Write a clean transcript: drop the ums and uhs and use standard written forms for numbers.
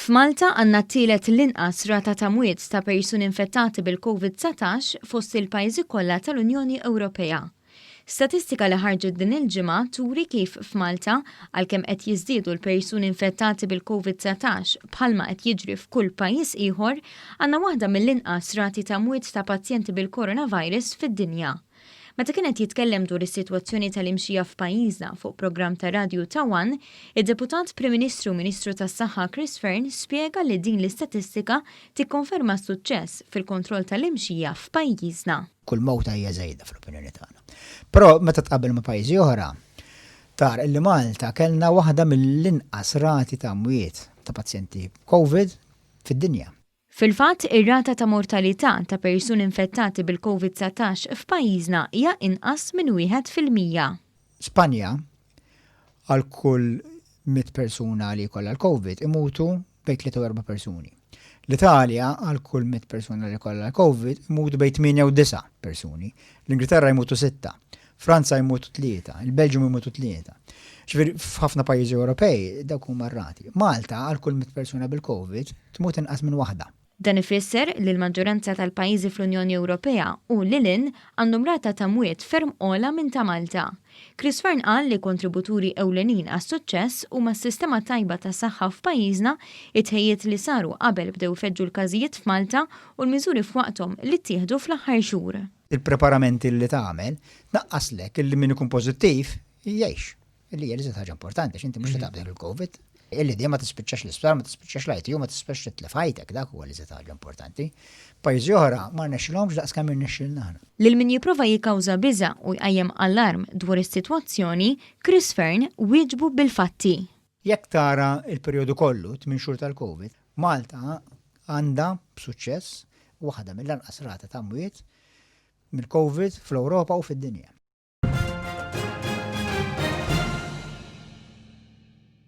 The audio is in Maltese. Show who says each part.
Speaker 1: F'Malta għandna t-tielet l-inqas rata ta' mwiet ta' persuni infettati bil-Covid-19 fost il-pajjiżi kollha tal-Unjoni Ewropea. Statistika li ħarġet din il-ġimgħa turi kif f'Malta, għalkemm qed jiżdiedu l-persuni infettati bil-Covid-19 bħalma qed jiġri f'kull pajjiż ieħor, għandna waħda mill-inqas rati ta' mwiet ta' pazjenti bil-coronavirus fid-dinja. Meta kien qed jitkellem dwar is-sitwazzjoni tal-imxija f'pajjiżna fuq programm tar-radju ta' one, id-Deputat Prim Ministru u Ministru tas-Saħħa Chris Fearne spjega li din l-istatistika tikkonferma s-suċċess fil-kontroll tal-imxija f'pajjiżna.
Speaker 2: Kull mewta hija żejda fl-opinjoni tagħna. Però meta tqabbel ma' pajjiżi oħra, tara illi Malta kellna waħda mill-inqas rati ta' mwiet ta' pazjenti b'Covid fid-dinja.
Speaker 1: Fil-fatt, ir-rata ta' mortalità ta' persuni infettati bil-Covid 19 f'pajjiżna hija inqas minn 1%.
Speaker 2: Spanja, għal kull 100 persuna li jkollha l-Covid imutu bejn tlieta u erba' persuni. L-Italja, għal kull 100 persuna li jkollha l-Covid imutu bejn tmienja u disa' persuni. L-Ingilterra jmutu sitta. Franza jmutu tlieta, il-Belġium imutu tlieta. Ġifieri f'ħafna pajjiżi Ewropej dawk huma r-rati. Malta għal kull 100 persuna bil-Covid tmut inqas minn waħda.
Speaker 1: Dan ifisser li l-maġġoranza tal-pajjiżi fl-Unjoni Ewropea u lil hinn għandhom rata ta' mwiet ferm ogħla minn ta' Malta. Chris Fearne qal li kontributuri ewlenin għas-suċċess huma s-sistema tajba ta' saħħa f'pajjiżna, it-tħejjiet li saru qabel bdew ifeġġu l-każijiet f'Malta u l-miżuri f'waqthom li ttieħdu fl-aħħar xhur.
Speaker 2: Il-preparamenti li tagħmel tnaqqaslek illi min ikun pożittiv jgħix. Illi hija l-iżjed ħaġa importanti għax inti mhux se taqbdek il-Covid. Illi dejjem ma tispiċċax l-isptar, ma tispiċċax l-ITU, ma tispiċċax titlef ħajtek, dak huwa l-iżjed ħaġa importanti. Pajjiżi oħra ma rnexxilhomx daqs kemm irnexxilna aħna.
Speaker 1: Lil min jipprova jikkawża biża' u jqajjem allarm dwar is-sitwazzjoni, Chris Fearne wieġbu bil-fatti.
Speaker 2: Jekk tara l-perjodu kollu, tmien xhur tal-Covid, Malta għandha, b'suċċess, waħda mill-anqas rata ta' mwiet mill-Covid fl-Ewropa u fid-dinja.